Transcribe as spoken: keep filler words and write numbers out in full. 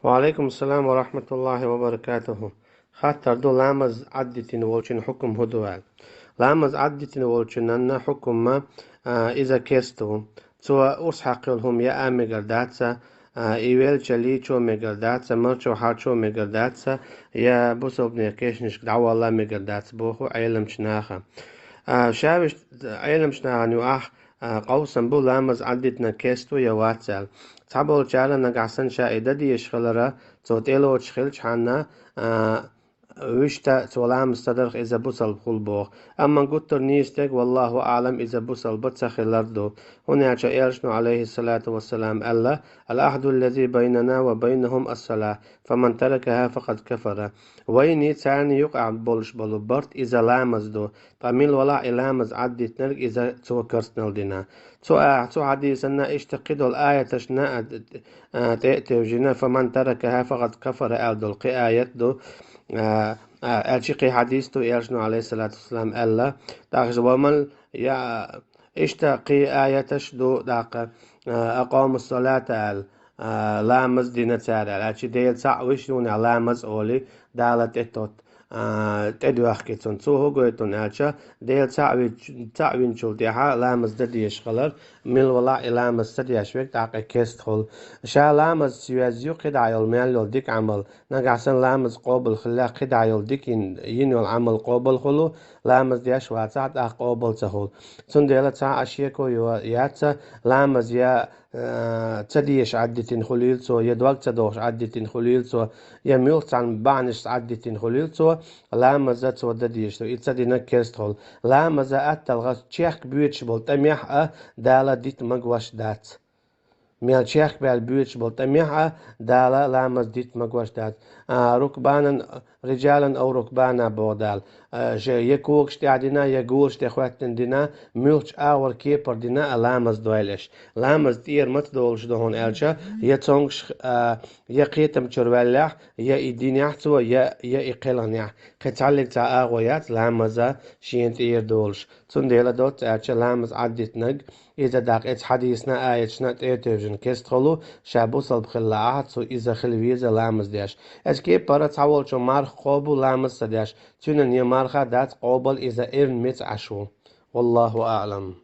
Ва алейкум салам ва рахматуллахи ва баракатуху. Хаттар ду, ламаз Ӏаддитина волчун хӀукум хӀу ду аьлла. Ламаз Ӏаддитина волчунна хӀукумма, а, иза кесту. Цо урс хьакхил хӀума я а мегар даца, а, и велча лийчо мегар даца, марчо хьарчо мегар даца, я бусалбане кешнашка дӀавалла мегар даца, боху Ӏеламчу наха. А, шавиш Ӏеламчу нахана ю ахь, а, къовсам бу, ламаз Ӏаддитина кесту я вац аьлла. Цхьаболчара нагахь санна ша и дан дезаш хилара, цо тӀелоцуш хилчхьанна, а, вуьшта цо ламаз ца дарх иза бусалба хул боху. Амма гуттар нийса дерг, валлаху аълам, иза бусалба ца хилар ду. ХӀунда аьлча Элчано, алейхиссалату вассалам, аьлла: «Ал-ахду лази байнана ва байнахум ас-сала, фаман таракаха факад кафара». Вайни царни юкъахь болуш болу барт иза ламаз ду. Ткъа мила валахь и ламаз Ӏаддитинарг, иза цо керстанал дина. Цу а, цу хьадисанна иштта кхидолу аяташна а, а, тӀе а тевжина, «Фаман таракаха факад кафара» аьлла долу кхин аят ду. А, а, аьлчи кхин хьадис ду, Элчано, алейхиссалату вассалам, аьлла. ТӀаккха ва ман я, иштта кхин аяташ ду, тӀаккха, а, «Акъаму салата» аьлла, а, ламаз дина цара аьлла. Аьлчи Дела цхьаъ вуьш юна ламаз олий, Дала тӀе тот. А, тӀедоьхкий цунна. Цо хӀу гойту аьлча, Дела цхьаъ вич-, цхьаъ винчул тӀаьхьа ламаз дан дезаш хилар, мила валахь и ламаз ца деш верг тӀаккха кест хуьлу. Ша ламаз ца йоьзна ю, кхидӀа йолу мел йолу дика Ӏамал, нагахь санна ламаз къобал хиллехь, кхидӀа йолу дика йин, йина йолу Ӏамал къобал хуьлу, ламаз деш вацахь, тӀаккха къобал ца хуьлу. Цундела цхьа а шеко йо-, яц, ламаз я, а, ца дезаш Ӏаддитина хуьлийла цо, я дог ца дохуш Ӏаддитина хуьлийла цо, я муьлххачу бахьанашца Ӏаддитина хуьлийла цо, ламаза цо дан дезаш ду, и ца динарг керста хуьлу. Ламаза атталгӀа чехка боьдуш болу тӀамехь а Дала дита магош дац. Мел чехка баьлла боьдуш болу тӀамехь а Дала ламаз дита магош дац. А, рукбанан, риджалан ау рукбана боху Дала. А, же я когаш тӀехь дина, я голаш тӀе хӀоьттина дина, муьлххачу агӀор кепара дина а ламаз дойла аша. Ламаз тӀера маца долуш ду хьуна аьлча, я цомгуш, а, я кхетам чуьра ваьллехь, я и динехь цо, я, я и кхелхинехь. Кхин цхьаллиг цхьа агӀо яц ламаза шена тӀера долуш. Цундела доцца аьлча ламаз Ӏаддитинарг, иза дакъа эца хьадисна а, аяташна а тӀе а тевжина кест хуьлу, ша бусалба хилла ахьа, цу иза хила веза ламаз деш. Эцу кепара цхьаволчо марха кхобу ламаз ца деш, цуьнан я марха дац къобал, иза эрна меца Ӏаш ву. Валлаху аълам.